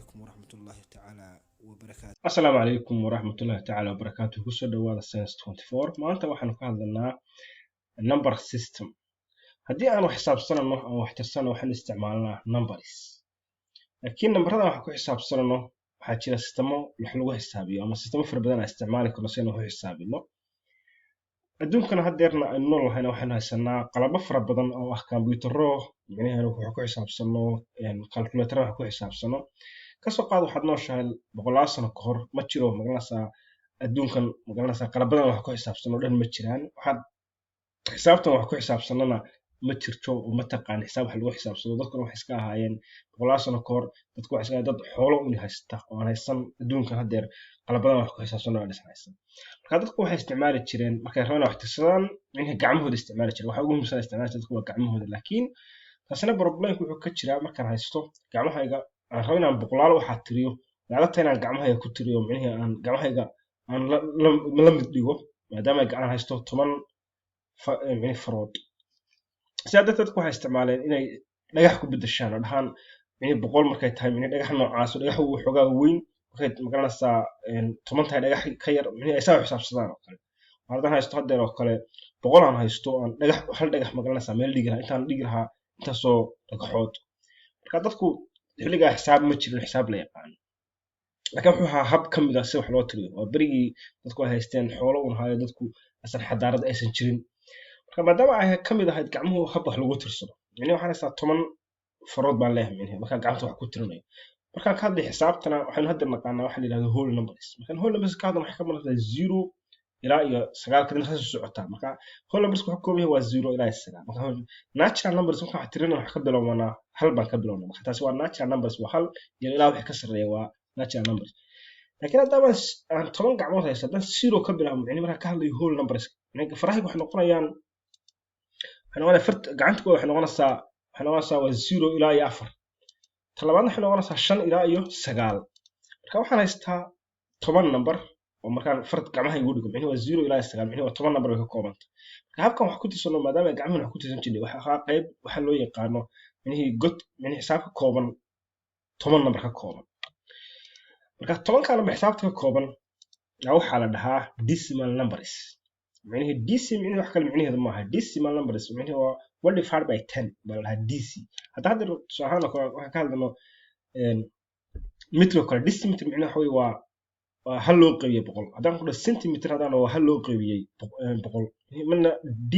Calaykum waraxmatullaahi tacaala wabarakaatu. Asalaamu calaykum waraxmatullahi tacaala wabarakaatu. Kusoo dhawaada Science 24. Maanta waxaanu ka hadlanaa number system. Haddii aanu xisaabsanano ama wax tirsano, waxaan isticmaalnaa numbers, laakiin nambarada wax ku xisaabsanano waxaa jira sistemo wax lagu xisaabiyo ama sistemo fara badan aan isticmaali karno si aynu wax u xisaabino. Adduunkana haddeerna aynu nool nahayna, waxaynu haysanaa qalabo fara badan oo ah kombiyuutarro, micnaheedu wax ku xisaabsano, calculator wax ku xisaabsano. Kasoo qaad waxaad nooshahay boqolaal sano ka hor. Ma jiro, magaranaysaa, adduunkan, magaranaysaa, qalabadan wax ku xisaabsano dhan ma jiraan. Waxaad xisaabtan wax ku xisaabsanana ma jirto oo ma taqaan xisaab wax lagu xisaabsado. Dadkuna waxay iska ahaayeen boqolaal sano ka hor, dadku waxay iska ahaayeen dad xoolo un haysta oo aan haysan adduunkan haddeer qalabadan wax ku xisaabsano aan dhisan haysan. Marka dadku waxay isticmaali jireen, markay rabaan wax tirsadaan, micnaha gacmahooda isticmaali jireen. Waxa ugu muhiimsan isticmaali jireen dadku waa gacmahooda. Laakiin taasina problemku wuxuu ka jiraa, markaan haysto gacmahayga, aan rabo inaan boqolaal waxaa tiriyo, way adag tahay inaan gacmahayga ku tiriyo, micnihii aan gacmahayga aan la mid dhigo, maadaama aan haysto 10 micnihi farood. Sidaa darteed dadku waxay isticmaaleen inay dhagax ku bedeshaan oo dhahaan, micnihi 100 markay tahay, micnihi dhagax noocaas oo dhagax waxoogaa weyn, markay, magaranaysaa, 10 tahay, dhagax ka yar, micnihi ay saa u xisaabsadaan oo kale. Haddaan haysto haddeer oo kale 100 aan haysto, aan dhagax, hal dhagax, magaranaysaa, meel dhigi lahaa intaan dhigi lahaa intaasoo dhagaxood. Marka dadku xilligaa xisaab ma jirin xisaab la yaqaano, laakiin wuxuu ahaa hab ka mid ah si wax loo tiriyo. Waa berigii dadku ay haysteen xoolo un haayo, dadku aysan xadaarad aysan jirin. Marka maadaama ay ka mid ahayd gacmuhu hab wax lagu tirsado, micnihi waxaan haystaa 10 farood baan leeyahay, micnihi markaan gacanta wax ku tirinayo. Markaan ka hadlay xisaabtana, waxaynu hadda naqaanaa waxa la yidhahdo whole numbers. Markaan whole numbers ka hadlano, waxay ka maraysaa 0 ilaa iyo 9, kadibna saas u socotaa. Marka whole numbers wuxuu ka kooban yahay waa 0 ilaa iyo 9. Marka natural numbers markaan wax tirinana, wax ka bilowmanaa hal baan ka bilownaa. Marka taasi waa natural numbers, waa hal iyo ilaa wixii ka sarreeya waa natural numbers. Laakiin haddaba aan 10 gacmood haysto, haddaan zero ka bilaabo, micni markaan ka hadlayo whole numbers, farahayga waxay noqonayaan, waxay noqonaya farta gacanta kooda waxay noqonaysaa waa 0 ilaa iyo 4. Ta labaadna waxay noqonaysaa 5 ilaa iyo 9. Marka waxaan haystaa 10 number oo markaan fart gacmaha igu dhigo, micnihi waa 0 ilaa iyo 9, micnihi waa 10 number bay ka koobanta. Marka habkan wax ku tirsano, maadaama gacmahan wax ku tirsan jirnay, waxa ahaa qayb waxa loo yaqaano micnihii god, micnihi xisaab ka kooban 10 number ka kooban. Marka 10-ka number xisaabta ka kooban waxaa la dhahaa decimal numbers. Micnihii dc, micnihi wax kale micnaheedu maaha. Decimal numbers micnihi waa one divided by 10 baa la dhahaa dc. Hadda tusaale ahaan oo kale waxaan ka hadlano mitr oo kale, decimeter micnihi waxa weye waa hal loo qaybiyey 100. Haddaan ku dhaho centimeter, haddaan waa hal loo qaybiyey 100. Midna d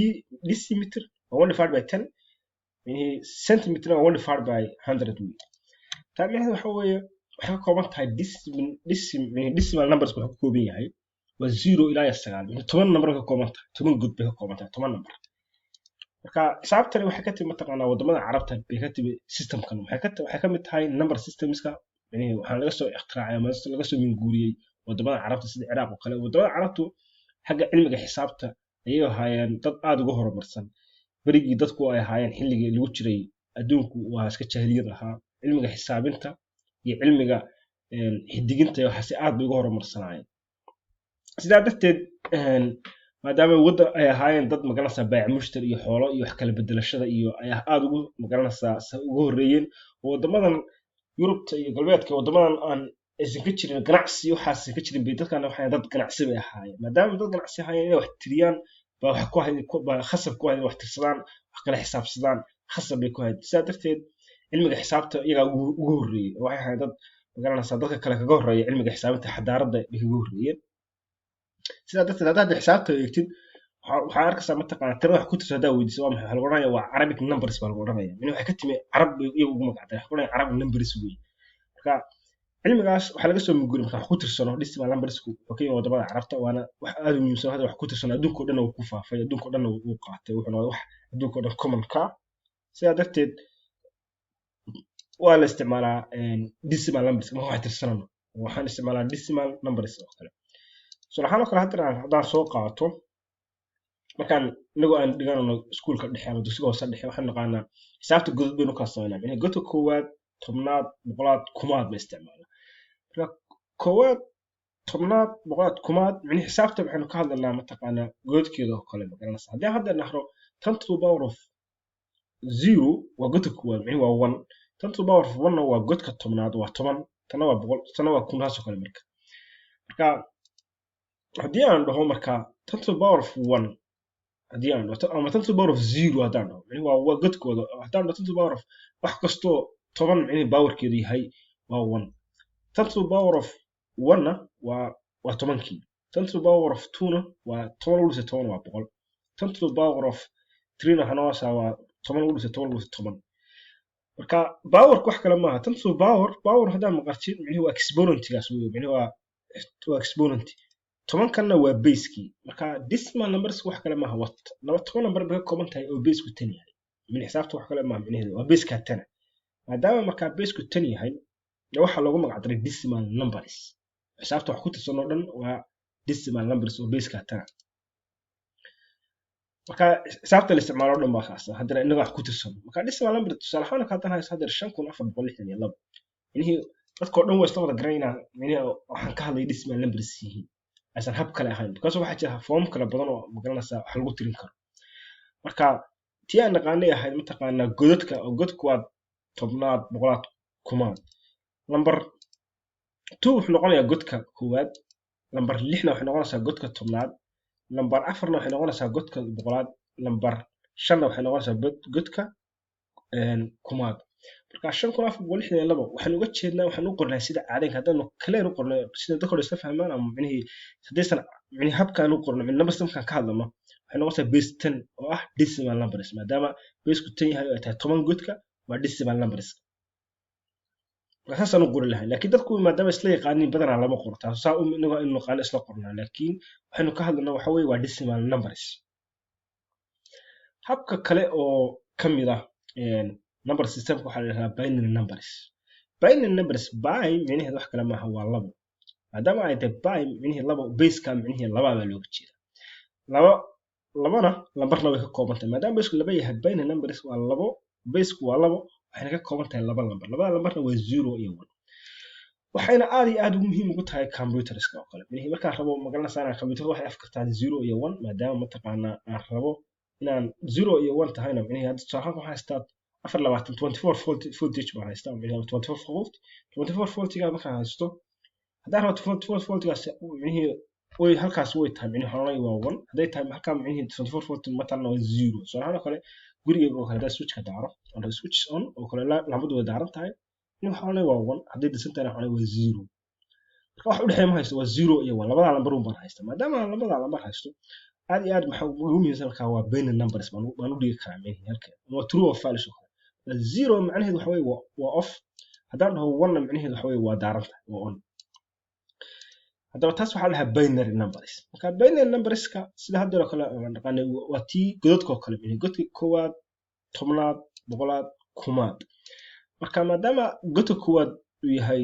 decimeter waa one divided by 10, micnihii centimeter waa one divided by 100 wey. Taa micnaheedu waxa weeye waxay ka kooban tahay decimal numbers. Wuxuu ka kooban yahay waa 0 ilaa iyo 9, micnihi 10 number bay ka kooban tahay, 10 god bay ka kooban tahay, 10 number. Marka xisaabtani waxay ka timi, mataqaanaa, wadamada Carabta bay ka timi. Systemkan waxay ka mid tahay number systemska, micnihi waxaa laga soo ikhtiraacay ama laga soo minguuriyey wadamada Carabta, sida Ciraaq oo kale. Wadamada Carabtu xagga cilmiga xisaabta ayay ahaayeen dad aada uga horumarsan berigii dadku ay ahaayeen xilligii lagu jiray adduunku waa iska jaahiliyad ahaa. Cilmiga xisaabinta iyo cilmiga xidiginta iyo waxaasi aad bay uga horumarsanaayeen. Sidaa darteed, maadaama wadda ay ahaayeen dad, magaranaysaa, baac mushtar iyo xoolo iyo wax kala bedelashada iyo ay aada ugu, magaranaysaa, uga horreeyeen oo waddamadan Yurubta iyo galbeedka, waddamadan aan aysan ka jirin ganacsi, waxaasan ka jirin bay, dadkan waxay dad ganacsi bay ahaayeen. Maadaama dad ganacsi ahaayeen, inay wax tiriyaan baa wax ku ahayd, baa khasab ku ahayd. Wax tirsadaan, wax kala xisaabsadaan khasab bay ku ahayd. Sidaa darteed cilmiga xisaabta iyagaa ugu horreeyey oo waxay ahayd dad, magaranaysaa, dadka kale kaga horreeya cilmiga xisaabinta, xadaaradda bay kaga horreeyeen. Sidaa darteed haddaad xisaabta eegtid, waxaa arkaysaa, mataqaana, tirada wax ku tirso haddaa weydiiso waa maxay, waxaa lagu odhanaya waa Arabic numbers baa lagu odhanaya. Mini waxay ka timi Carab bay iyagu ugu magac dareen, waxaa lagu odhanaya Arab numbers wey. Marka cilmigaas waxaa laga soo muguri marka wax ku tirsano decimal numbersku wuxuu ka yimi wadamada Carabta, waana wax aad u muhiimsan. Hadda wax ku tirsano adduunka o dhan uu ku faafay, adduunka o dhan uu qaatay, wuxuu noqday wax adduunka o dhan common ka. Sidaa darteed waa la isticmaalaa decimal numbers marka wax tirsanano, waxaan isticmaalaa decimal numbers oo kale. Tusaale ahaan oo kale, haddana haddaan soo qaato, markaan inagoo aan dhiganano iskuulka dhexe ama dugsiga hoose dhexe, waxaan naqaanaa xisaabta godad baynu kala samaynaa. Micnaha godka koowaad, tobnaad, boqolaad, kumaad ba isticmaalaa. Marka koowaad, tobnaad, boqolaad, kumaad, micnihi xisaabta waxaynu ka hadlaynaa, mataqaanaa, godadkeeda oo kale, magaranaysa. Haddii hadda nahro 10 to the power of zero waa godka koowaad, micnihi waa one. 10 to the power of one waa godka tobnaad, waa 10. Tana waa 100, tana waa 1000, taasoo kale. Marka haddii aan dhaho marka 10 to the power of 1, haddii aan dhaho, ama 10 to the power of 0 haddaan dhaho, micnihi waa godkooda. Haddaan dhaho ten to the power of wax kastoo 10 micnihi powerkeedu yahay waa 1. 10 to the power of 1-na waa 10-kii. 10 to the power of 2-na waa 10 lagu dhisay 10, waa 100. 10 to the power of 3-na waxaa noqonaysaa waa 10 lagu dhisay 10 lagu dhisay 10. Marka powerka wax kale maaha. Ten to the power haddaan maqartid, micnihi waa exponentigaas wey, micnihi waa exponent. 10-kanna waa basekii. Marka decimal numbers wax kale maaha, waa 10 number bay ka kooban tahay oo baseku 10 yahay. Min xisaabta wax kale maaha, micnaheedu waa basekaa 10. Maadaama markaa baseku 10 yahay, waxaa loogu magac daray decimal numbers. Xisaabta wax ku tirsan oo dhan waa decimal numbers oo basekaa 10. Marka xisaabta la isticmaalo o dhan baa kaas haddana inaga wax ku tirsan. Marka decimal number, tusaale ahaan, haddaan haysto haddeer 5462, micnihii dadka oo dhan waa isla wada garanaynaa, micnihii waxaan ka hadlay decimal numbers yihiin, aysan hab kale ahayn, because waxaa jira form kale badan oo magaranaysaa wax lagu tirin karo. Marka tii aan naqaanay ahayd, mataqaanaa, godadka, oo godku waa tobnaad, boqolaad, kumaad. Number 2 wuxuu noqonayaa godka koowaad, number 6-na waxay noqonaysaa godka tobnaad, number 4-na waxay noqonaysaa godka boqolaad, number 5-na waxay noqonaysaa godka kumaad. Marka 5462 waxaan uga jeednaa, waxaan u qornaa sida caadinka. Haddaanu clear u qorno sida dadka hore isla fahmaan, ama micnihii haddaysan micnihi habkaan u qorno, number systemkan ka hadlano, waxay noqonaysaa base 10 oo ah decimal numbers. Maadaama baseku 10 yahay oo ay tahay 10 godka, waa decimal numbers. Marka saasaan u qori lahayn, laakiin dadku maadaama isla yaqaanin badanaa lama qoro taas saa. Inaga inu naqaano isla qornaa, laakiin waxaynu ka hadlaynaa waxa weeye waa decimal numbers. Habka kale oo ka mid ah number systemka waxaa la yidhahdaa binary numbers. Binary numbers, bi micnaheedu wax kale maaha, waa labo. Maadaama ay tahay bi micnihii labo, baseka micnihii laba baa looga jeeda. Laba labana lambarna way ka kooban tahay. Maadaama baseku laba yahay, binary numbers waa labo, baseku waa labo, waxayna ka kooban tahay laba lambar. Labada lambarna waa 0 iyo 1. Waxayna aad iyo aad ugu muhiim ugu tahay computerska oo kale. Micnihii markaan rabo, magaranaysaa, inaan computer waxay afkartaan 0 iyo 1, maadaama mataqaanaa aan rabo inaan 0 iyo 1 tahayna. Micnihii hadda tusaale ahaan waxaan haystaa 24, 24 volt voltage baan haystaa, micnihi 24 volt. 24 voltiga markaan haysto, haddaan rabo 24 voltigaas, micnihii way halkaas way tahay, micnihi waxaan oranaya waa 1. Hadday tahay halkaa micnihii 24 volt matalna, waa 0. Tusaale ahaan oo kale, gurigeyga oo kale haddaan switchka daaro, on switch on oo kale, lambadu way daaran tahay, micnihi waxaan oranaya waa 1. Hadday disan tahayna, waxaan oranaya waa 0. Marka wax u dhexeeya ma haysto, waa 0 iyo 1, labadaa lambar un baan haysta. Maadaama aan labadaa lambar haysto, aad iyo aad maxaa ugu muhiimsan markaa waa binary numbers baan u dhigi karaa. Micnihi halka waa true or false oo kale. 0 macnaheedu waxa weeye waa off. Haddaan dhaho 1-na, macnaheedu waxa weeye waa daaran tahay, waa on. Haddaba taas waxaa la dhahaa binary numbers. Marka binary numberska sida haddeer oo kale aan naqaanay waa tii godadka oo kale, micnihi godka koowaad, tobnaad, boqolaad, kumaad. Marka maadaama godka koowaad uu yahay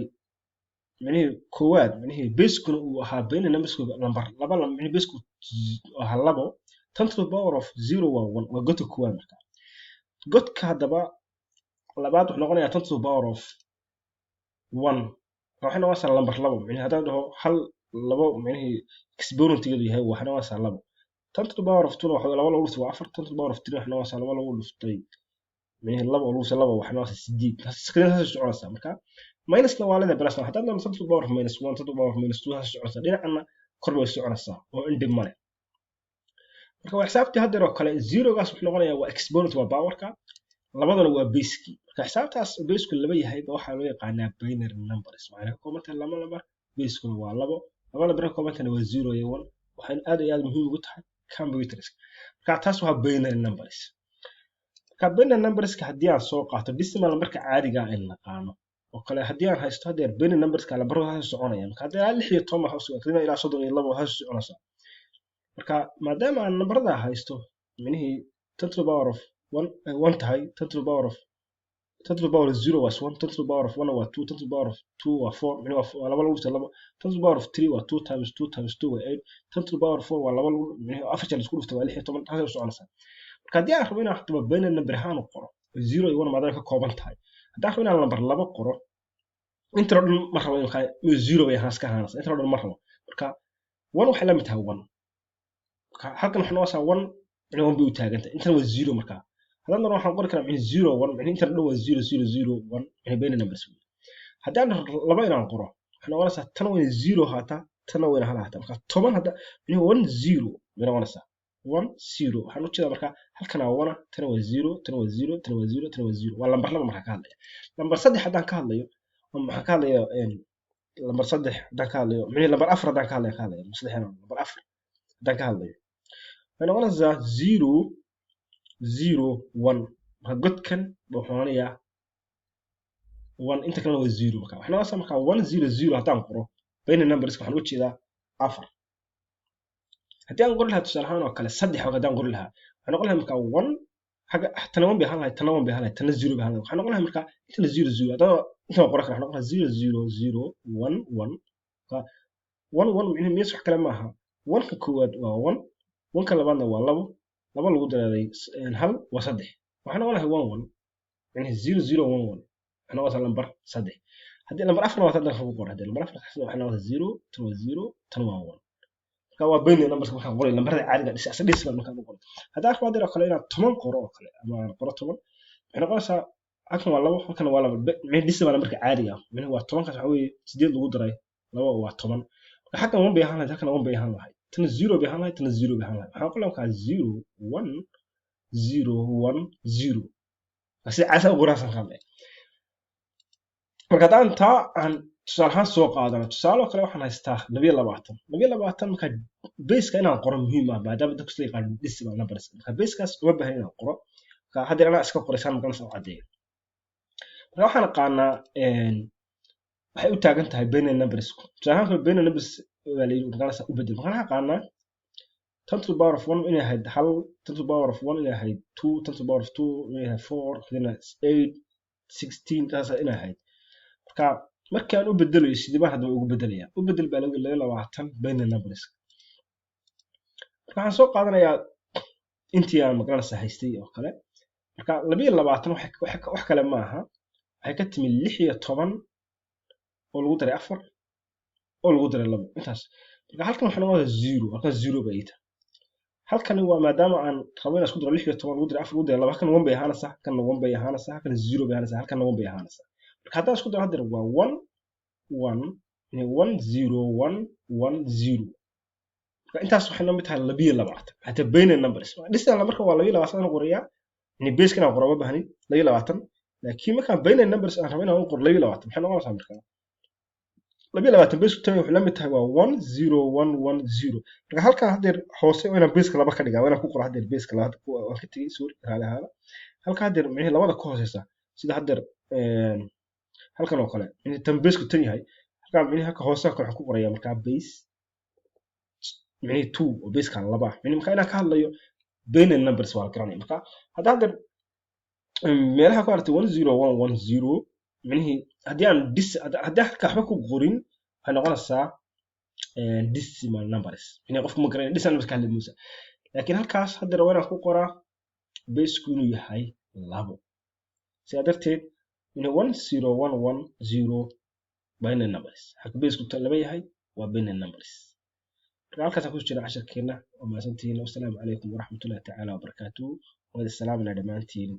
micnihii koowaad, micnihii basekuna uu ahaa binary numbersku lambar laba, micnihi baseku ahaa labo, 10 to the power of 0 waa 1, waa godka koowaad. Marka godka haddaba labaad wuxuu noqonayaa 10 to the power of 1. Waxay noqonaysaa lambar labo. Micnihi haddaan dhaho hal labo, micnihii exponentigeedu yahay waxay noqonaysaa labo. 10 to the power of 2 waxa laba lagu dhuftay waa 4. 10 to the power of 3 waxay noqonaysaa laba lagu dhuftay, micnihii laba oo lagu dhuftay laba, waxay noqonaysaa 8. Saasay soconaysaa. Marka minusna waa leedahay, plusna haddaan doono 10 to the power of -1, 10 to the power of -2, saasay soconaysaa. Dhinacana kor bay soconaysaa oo indhib male. Marka waa xisaabtii haddeer oo kale. Zerogaas wuxuu noqonayaa waa exponent, waa powerka, labadana waa basekii. Marka xisaabtaas baseku laba yahay ba waxaa loo yaqaanaa binary numbers. Waxayna ka kooban tahay laba lambar, basekuna waa labo, laba lambar ka kooban tahayna waa 0 iyo 1. Waxayna aad iyo aad muhiim ugu tahay computers. Marka taas waa binary numbers. Marka binary numberska haddii aan soo qaato decimal numberka caadiga ah in naqaano oo kale, haddii aan haysto haddeer binary numberska, lambaradu haas soconaya. Marka haddii ilaa 16 hoos kadibna ilaa 32 haas soconaysaa. Marka maadaama aan nambarada haysto, micnihii 10 to the power of 1 1 tahay, 10 to the power of 0 was 1, 10 to the power of 1 waa 2, 10 to the power of 2 waa 4, micnihi waa laba lagu dhuftay labo. 10 to the power of 3 waa 2 times 2 times 2 waa 8. 10 to the power of 4 waa laba lagu, micnihi afar jeer isku dhuftay, waa 16. Taasay u soconaysaa. Marka haddii aan rabo inaan hadaba binary number ahaan u qoro 0 iyo 1, maadaama ka kooban tahay, haddaan rabo inaan lambar laba qoro, intan oo dhan ma rabo, in 0 bay ahaan iska ahaanaysa. Intan oo dhan ma rabo. Marka 1 waxay la mid tahay 1. Marka halkan waxay noqonaysaa 1, micnihi 1 bay u taagan tahay. Intan waa 0. Marka haddaan doono waxaan qori karaa micnihi 0 1, micnihi intan dhan waa 0 0 0 1, micnihi binary numbers wey. Haddii aan laba inaan qoro, waxay noqonaysaa tan waa inay zero ahaataa, tanna waa inay hal ahaataa. Marka 10 hadda micnuhu 10 bay noqonaysaa, 10. Waxaan ujeedaa marka halkana waa one, tana waa zero, tana waa zero, tana waa zero, tana waa zero. Waa lambar 2 markaan ka hadlaya. Lambar 3 haddaan ka hadlayo, maxaan ka hadlaya? Lambar 3 haddaan ka hadlayo, micnihi lambar 4 haddaan ka hadlayo, lambar 3, lambar 4 haddaan ka hadlayo, waxay noqonaysaa 0 0 1. Marka godkan wuxuu noqonayaa one, inta kalena waa zero. Marka waxay noqonaysaa marka 1 0 0 haddaan qoro binary numbers, waxaan uga jeedaa 4. Haddii aan qori lahaa tusaale ahaan oo kale 3 haddaan qori lahaa, waxay noqon lahaa marka one xagga tana one bay ahaan lahayd, tana one bay ahaan lahayd, tana zero bay ahaan lahayd. Waxay noqon lahaa marka intana zero zero, haddana intan qoran kara, waxay noqon lahaa 0 0 0 1 1. 1 1 micnihi mees wax kale maaha. One-ka koowaad waa one, one-ka labaadna waa labo, laba lagu dareeray hal waa saddex. Waxay noqon lahay 1 1, micnihi 0 0 1 1. Waxay noqonaysaa lambar 3. Haddii lambar 4 waa haddaan ku qor, haddii lambar 4 waxay noqonaysaa zero, tan waa zero, tan waa one. Marka waa binary numbers markaan qoray lambarada caadiga dhis asa decimal markaan u qoray. Haddaan arko haddii oo kale inaan 10 qoro oo kale ama aan qoro 10, waxay noqonaysaa halkan waa labo, halkan waa labo. Micnihi decimal marka caadiga ah micnihi waa 10-kaas, waxa weeye 8 lagu daray 2 waa 10. Marka xaggan one bay ahaan lahayd, halkan one bay ahaan lahayd, tana zero bay ahaan lahayd, tana zero bay ahaan lahayd. Waxaan qoray markaa 0 1 0 1 0, sida caasa u qoraasan ka hadlaya. Marka haddaan taa aan tusaale ahaan soo qaadano, tusaale oo kale waxaan haystaa 22. 22 marka baseka inaan qoro muhiim ah, maadaama dadku sida yaqaan decimal numbers. Marka basekaas uma baahan inaan qoro. Marka haddeer anaa iska qoray saan magaranaysa u caddeeyo. Marka waxaan aqaanaa waxay u taagan tahay binary numbersku. Tusaale ahaan kale binary numbers waa la yidhi magaranaysa u bedel. Marka waxaan aqaanaa 10 to the power of one inay ahayd hal, 10 to the power of one inay ahayd two, 10 to the power of two inay ahayd four, kadibna 8, 16, taas inay ahayd. Marka markaan u bedelayo, sidee baan haddaba ugu bedelaya? U bedel baa lagu 22 binary numbers. Marka waxaan soo qaadanayaa intii aan magaranaysa haystay oo kale. Marka 22 wax kale ma aha, waxay ka timi 16 oo lagu daray 4 oo lagu daray 2, intaas. Marka halkan waxay noqonaysaa zero, halkan zero bay ii tahay. Halkani waa maadaama aan rabo inaan isku daro 16 lagu daray 4 lagu daray 2, halkan one bay ahaanaysaa, halkanna one bay ahaanaysaa, halkan zero bay ahaanaysaa, halkanna one bay ahaanaysaa. Marka haddaan isku daro haddeer waa one one one zero one one zero. Marka intaas waxay noo mid tahay 22, xataa binary numbers decimal marka waa 22 aan qorayaa. Yani base inaan qoro ma baahni 22, laakiin markaan binary numbers aan rabo inaan u qoro 22, maxay noqonaysaa marka 22 base tan wuxuu la mid tahay waa 1 0 1 1 0. Marka halkan haddeer hoose waa inaan baseka laba ka dhigaa, waa inaan ku qoro haddeer baseka laba. Waan ka tegey, sorry, raali ahaada. Halka haddeer micnihi labada ka hooseysa, sida haddeer halkan oo kale, micnihi tan baseku tan yahay, halkan micnihi halka hoose kale waxaan ku qorayaa markaa base micnihi two oo basekan laba ah. Micnihi marka inaan ka hadlayo binary numbers waa la garanaya. Marka hadda haddeer meelaha ku aragtay 1 0 1 1 0, micnihii haddii aan dis haddii halka waxba ku qorin, waxay noqonaysaa decimal numbers. Micnihi qofku ma garanaya decimal numbers ka hadli maysa. Laakiin halkaas haddeer waa inaan ku qoraa baseku inuu yahay 2. Sidaa darteed micnihi 1 0 1 1 0 binary numbers, halka baseku laba yahay waa binary numbers. Marka halkaasaan ku jira casharkeena. Waa mahadsantihiin. Wasalaamu calaykum waraxmatullahi tacaala wabarakaatuhu. Wada salaamina dhammaantiin.